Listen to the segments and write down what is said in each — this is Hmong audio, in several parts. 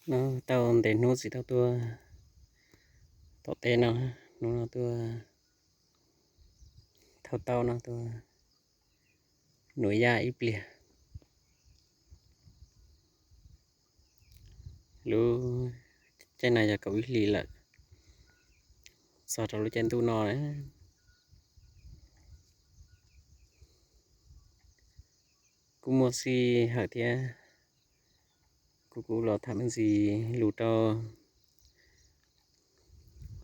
No tau ntev hnub tsis tau tuaj tom teb no, hnub no tuaj thauj taub no tuaj nuv yaj ib pliag. Lub caij no yog kaum ib hlis lawm, txog rau lub caij ntuj no. Kuj muaj sij hawm thiab, kuv kuj los tham me ntsis lus rau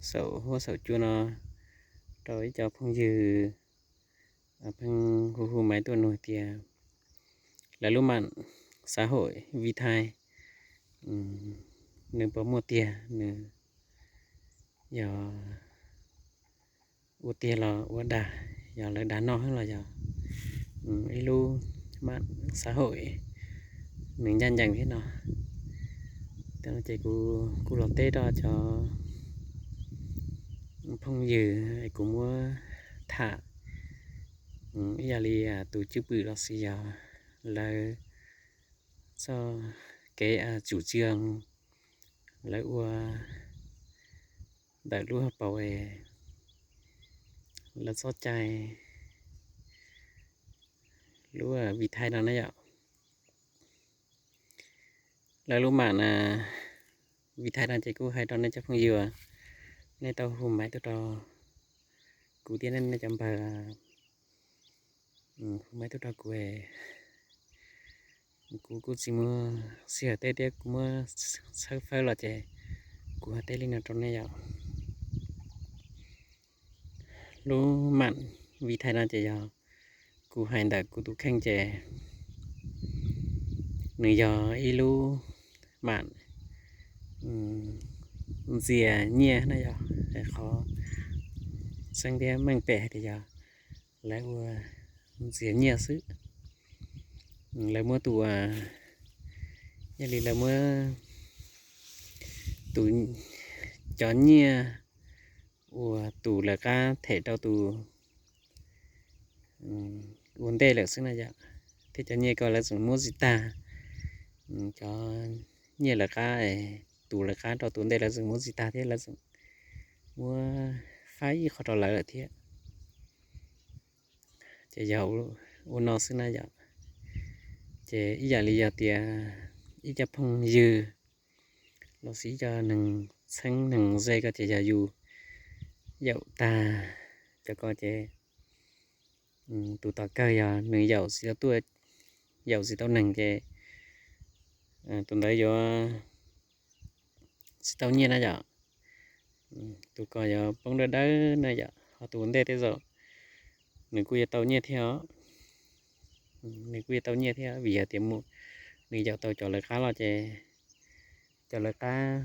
saum huab saum cua no rau ib co phooj ywg pheej hu hu maiv tuaj nug tias lawv lub mam xav hauj vi thai nws puas muaj tiag, nws yog ua tiag los ua dag, yog lawv dag noj xwb los yog ib lub mam xav hauj nws ncaj ncees thiab no. Ces kuv kuj los teb rau cov phooj ywg es kuv muab tham ib yam li tus cwj pwm los sis yog lawv txoj kev tsum tsia lawv ua ntawm lub hauv paus es lawv txoj cai lub vi thai no na yom. Lawv lub mam vi thai no ces kuj hais rau nej cov phooj ywg, nej tau hu maiv tuaj rau kuv thiab nej cov npawg hu maiv tuaj rau kuv. Kuv kuj tsis muaj sij hawm teb thiab kuv muab txhawb fawb los ces kuv ho teb li no rau nej yom. Lub mam vi thai no ces yog kuv hais ntawm kuv tus kheej ces nws yog ib lub mam ntxias nyiaj na yom. Qhov tseeb thiab meej pem hais tias yog lawv ua ntxias nyiaj xwb. Lawv muab tus, yog li lawv muab tus, cov nyiaj uas tus lawv qab them rau tus ua ntej lawm xwb na yom. Thiab cov nyiaj ko lawv tseem muab tsis tag, cov nyiaj lawv qab, tus lawv qab rau tus ntej lawv tseem muab tsis tag thiab lawv tseem muab faib ib qho rau lawv lawm thiab. Ces yog ua no xwb na yom. Ces ib yam li yog tias ib co phooj ywg los sis ib co neeg txheeb neeg ze ko ces yog yus yaum tag cov ko ces tus tom kawg yog nws yaum tsis tau tuaj, yaum tsis tau neeg ces tus ntawd yuav tsis tau nyiaj na yom. Tus ko yuav poob dawb dawb na yom, ho tus ntej tej zaum nws kuj yuav tau nyiaj thiab os. Nws kuj yuav tau nyiaj thiab vim yog tias mus nws yaum tau cov lawv qab los ces cov lawv qab,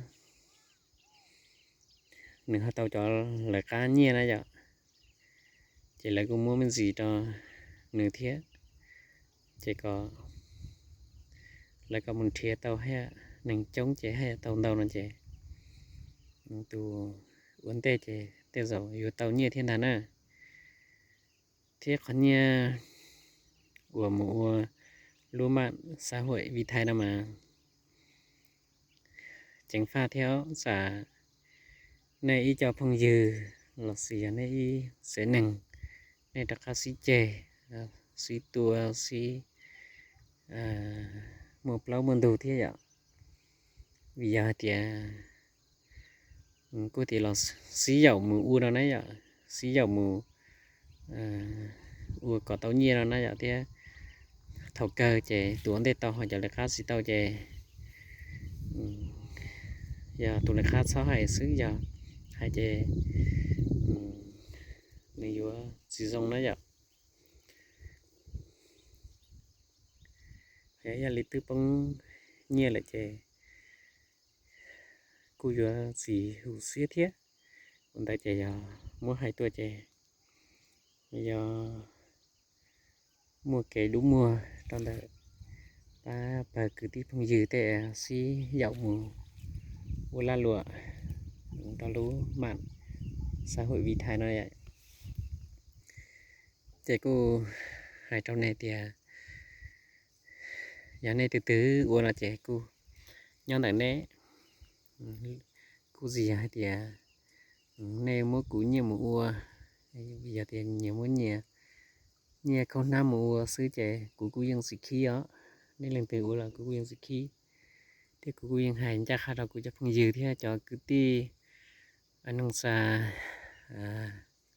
nws ho tau cov lawv qab nyiaj na yom. Ces lawv kuj muab me ntsis rau nws thiab. Ces kom lawv kom mus nrhiav tau haj yam neeg coob ces haj yam tau ntau no ces tus ua ntej ces tej zaum yuav tau nyiaj thiab ntag na. Thiab qhov nyiaj uas mus ua lub mam xav huam vi thai no mas ceev faj thiab. Tsam nej ib co phooj ywg los sis yog nej ib tsev neeg, nej rov qab sib ceg, sib tua, sib muaj plaub muaj ntug thiab yom. Vim yog hais tias kuj tias los sib yaum mus ua no na yom, sib yaum mus ua kom tau nyiaj no na yom. Thiab thaum kawg ces tus ua ntej tau ho cov lawv qab tsis tau ces yog tus lawv qab txhob hais xwb, yog hais ces nws yuav tsis zoo na yom. Yog li twb poob nyiaj lawm ces kuj yuav tsis huv siab thiab. Ua ntawd ces yog muab hais tuaj ces yog muaj kev dub muag rau ntawm pab pawg kwv tij phooj ywg tej sib yaum mus ua laj luam rau lub mam xav huam vi thai no. Ces kuj hais rau nej tias yog nej twg twg ua no ces kuj nyob ntawm nej. Kuj tsis yog hais tias nej muab kuv nyiaj mus ua, yog tias nyias muab nyiaj, nyiaj khaub hnab mus ua xwb ces kuv kuj yeej tsis khib os. Nej leej twg ua los kuv kuj yeej tsis khib, thiab kuv kuj yeej hais ncaj qha rau kuv cov phooj ywg thiab cov kwv tij neej tsa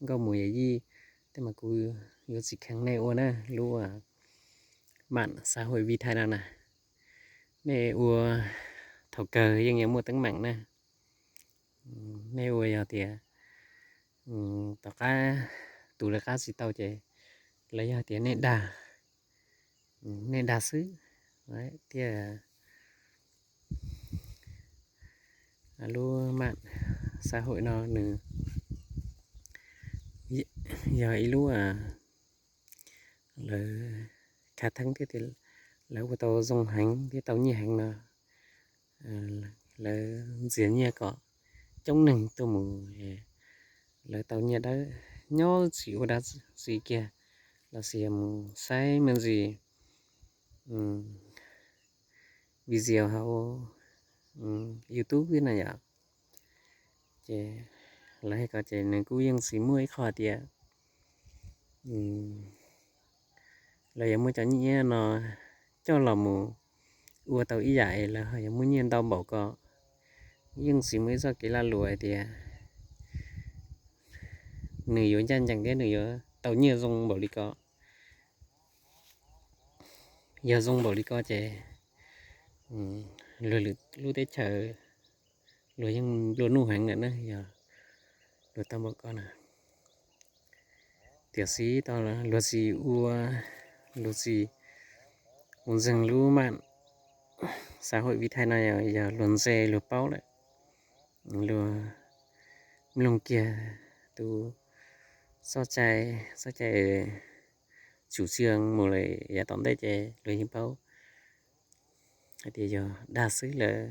nkauj muam yawm yij, tej mas kuv yuav tsis kheev nej ua na lub mam xav hauj vi thai no na. Nej ua thaum kawg yeej yuav muaj teeb meem na. Nej ua yog tias tom qab tus lawv qab tsis tau ces lawv yog tias nej dag, nej dag xwb. Thiab lub mam xav hauj no nws yog ib lub lawv khav theeb thiab lawv ua tau zoo heev thiab tau nyiaj heev no, lawv ntxias nyiaj kom coob neeg tuaj mus, lawv tau nyiaj dawb nyob tsis ua dab tsi kiag, los sis yog mus saib me ntsis video hauv YouTube na yom. Ces lawv hais ko ces nws kuj yeej tsis muaj ib qho tias lawv yuav muaj cov nyiaj no coj los mus ua tau ib yam es lawv ho yuav muaj nyiaj ntau npaum ko. Yeej tsis muaj ib txoj kev lag luam hais tias nws yuav ncaj ncees thiab nws yuav tau nyiaj zoo npaum li ko. Yog zoo npaum li ko ces luag lwm lub teb chaws luag yeej nplua nuj heev lawm na, yog luag tau npaum ko na. Tiam sis tau luag tsis ua, luag tsis ua ntseeg lub mam xav hauj vi thai no, yog luag ntse luag paub lawm, luag mloog kiag tus txoj cai, txoj cai tsum tsiag mus lawm yav tom ntej ces luag yeej paub hais tias yog dag xwb lawm,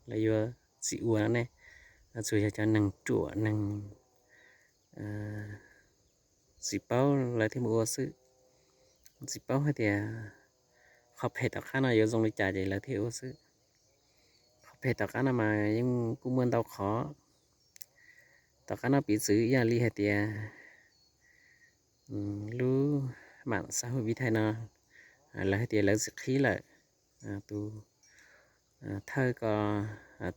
lawv yuav tsis ua ne. Tsuas yog cov neeg ruam neeg tsis paub lawv thiaj mus ua xwb. Tsis paub hais tias qhov phem tom qab no yuav zoo li cas ces lawv thiaj ua xwb. Qhov phem tom qab no mas yeej kuj muaj ntau qhov. Tom qab no piv txwv ib yam li hais tias lub mam xav hauj vi thai no, lawv hais tias lawv tsis qhib lawm, tus thawj ko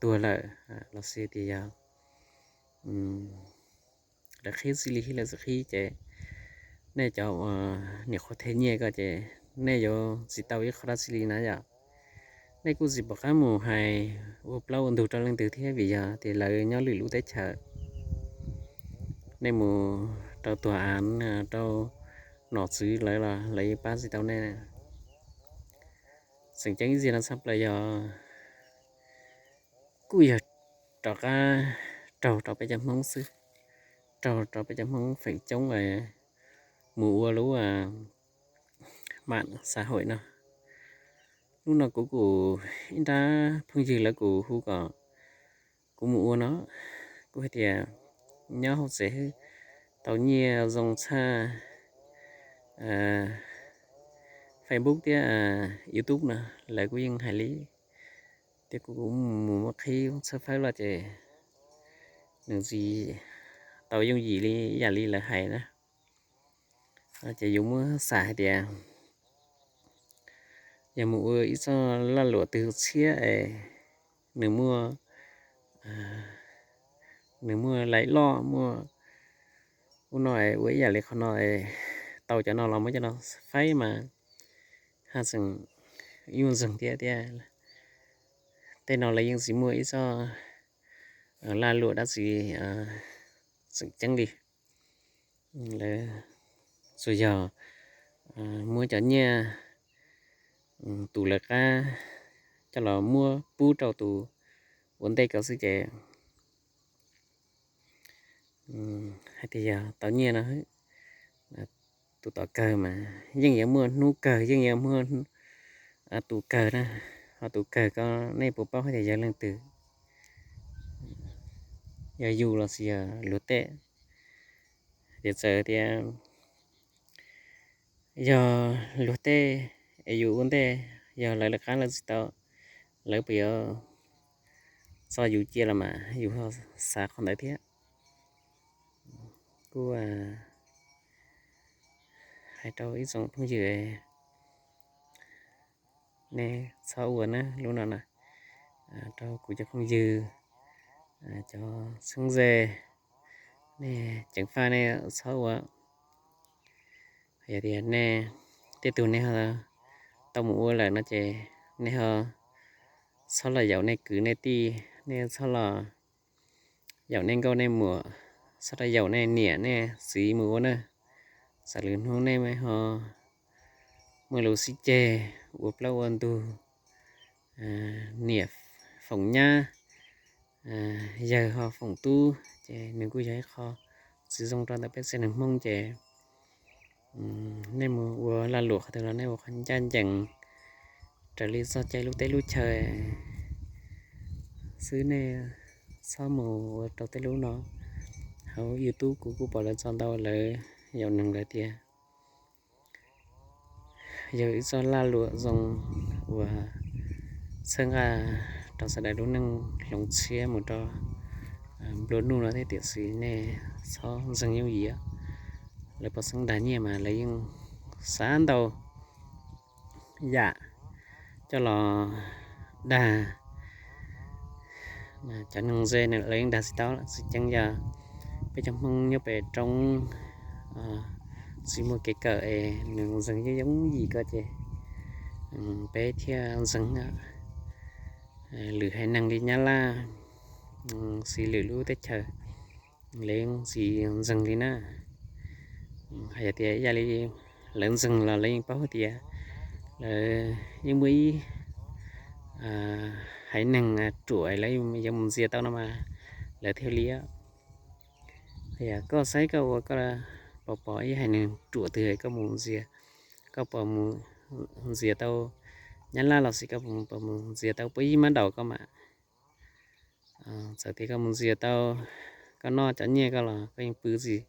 tuag lawm, los sis tias yog lawv qhib txij li lawv tsis qhib ces nej cov niam qhuav them nyiaj ko ces nej yuav tsis tau ib qho dab tsi li na yom. Nej kuj tsis pom qab mus hais ua plaub ua ntug rau leej twg thiab vim yog tias lawv nyob lwm lub teb chaws. Nej mus rau tuag av, rau nom tswv lawv los lawv yeej pab tsis tau nej. Tseem ceeb ib txhia no tshaj plaws yog kuj yog rov qab raug rau peb cov Hmoob xwb, raug rau peb cov Hmoob feem coob mus ua lub mam xav hauj no. Hnub no kuv kuj ib nrab phooj ywg lawv kuj hu kom kuv mus ua no, kuv hais tias nyob hauv tsev tau nyiaj zoo tshaj Facebook thiab YouTube no, lawv kuj yeej hais li. Thiab kuv kuj mus muab qhib txhawb fawb los ces nws tsis tau yooj yim li yam li lawv hais na. Ces yus muab xam hais tias yog mus ua ib txoj lag luam twg tshiab es nws muaj, nws muaj laim loj muaj ub no es ua ib yam li qhov no es tau cov no los muab cov no faib mas haj tseem yuj ntxeeg thiab thiab. Tej no lawv yeej tsis muaj ib txoj lag luam dab tsi tseem ceeb li. Lawv tsuas yog muab cov nyiaj tus lawv qab coj los muab pub rau tus ua ntej ko xwb ces hais tias yog tau nyiaj no, tus tom kawg mas yeej yuav muaj hnub kawg, yeej yuav muaj tus kawg na. Ho tus kawg ko nej puas paub hais tias yog leej twg? Yog yus los sis yog luag tej? Tias txawm tias yog luag tej es yus ua ntej, yog lawv lawv qab lawv tsis tau, lawv puas yuav txo yus cia los mas yus ho xav qhov ntawd thiab. Kuj hais rau ib tsoom phooj ywg, nej txhob ua na lub no na, rau kuv cov phooj ywg, cov txheeb ze, nej ceev faj nej txhob ua. Yog tias nej tej tug nej ho tau mus ua lawm no ces nej ho txhob los yaum nej kwv nej tij, nej txhob los yaum nej nkauj nej muam, txhob los yaum nej niam nej txiv mus ua na. Txawm lwm hnub nej ho muaj lus sib ceg, ua plaub ua ntug, niam foom nyab, yawg ho foom tub, ces nws kuj yog ib qho tsis zoo rau ntawm peb txhia neeg Hmoob ces nej mus ua lag luam qhov twg los nej ua qhov ncaj ncees raws li txoj cai lub teb lub chaw xwb, nej txhob mus ua rau tej lub no. Hauv YouTube kuv kuj pom lawv tso ntau, lawv yaum neeg lawv tias yog ib txoj lag luam zoo uas txhawb nqa rau sawv daws lub neej hloov tshiab mus rau nplua nuj no thiab, tiam sis nej txhob ntseeg yooj yim. Lawv pov xeeb dag nyiaj mas lawv yeej xav ntau yam coj los dag cov neeg ze, lawv yeej dag tsis tau. Tsis ceeb yog peb cov Hmoob nyob pem roob tsis muaj kev kawm es nws ntseeg yooj yooj yim ko ces peb thiaj ntseeg. Lwm haiv neeg li Nyab Laj, xws lwm lub teb chaws, lawv yeej tsis ntseeg li na. Hais tias ib yam li lawv ntseeg los lawv yeej paub hais tias lawv yeej muaj ib haiv neeg ruam lawv yuav mus ntxias tau no mas lawv thiaj li. Yog koj saib koj ua koj pom pom ib haiv neeg ruam twg koj mus ntxias, koj puas mus ntxias tau Nyab Laj los sis koj puas mus ntxias tau puab ib mab daum koj mas. Txawm tias koj mus ntxias tau, koj noj cov nyiaj koj los koj yeej pw tsis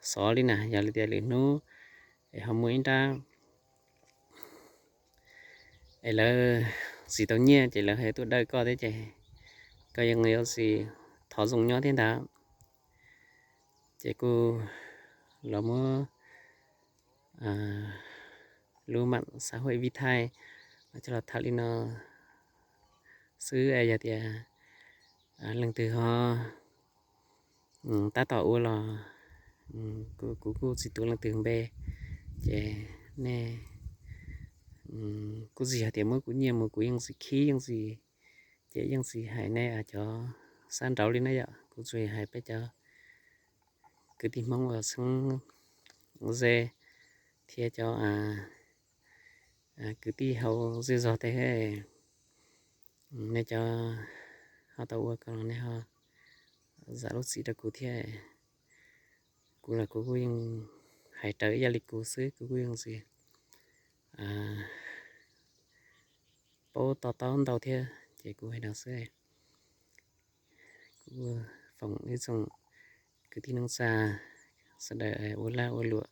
xov li na. Yog li tias lwm hnub es ho muaj ib nrab es lawv tsis tau nyiaj ces lawv ho tuaj dawj koj thiab ces koj yeej yuav tsis thov zoo nyob thiab ntag. Ces kuj los muab lub mam xav huaj vij thaij coj los tham li no xwb. Yog tias leej twg ho tab tom ua los kuv kuj tsis tuav leej twg npe, ces nej kuj tsis yog tias muab kuv nyiaj mus kuv yeej tsis khib yeej tsis, ces yeej tsis hais nej cov xab nraud li na yom. Kuv tsuas yog hais peb cov kwv tij Hmoob uas txheeb ze thiab cov kwv tij hauv zej zog tej, nej cov ho tau ua ko los nej ho zam lub txim rau kuv thiab. Kuv los kuv kuj yeej hais raws ib yam li kuv xwb, kuv kuj yeej tsis paub to taub ntau thiab ces kuv hais no xwb. Kuv foom ib tsoom kwv tij neej tsa sawv daws ua lag ua luam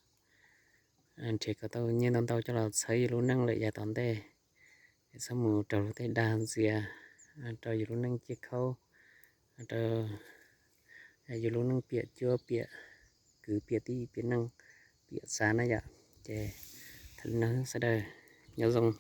nrhiav kom tau nyiaj ntau ntau coj los txhawb yus lub neej lawm yav tom ntej, es txhob mus raug luag tej dag ntxias rau yus lub neej ciaj khaub, rau yus lub neej piam cuab piam kwv piam tij piam neej piam tsav na yom. Ces tham li no sawv daws nyob zoo.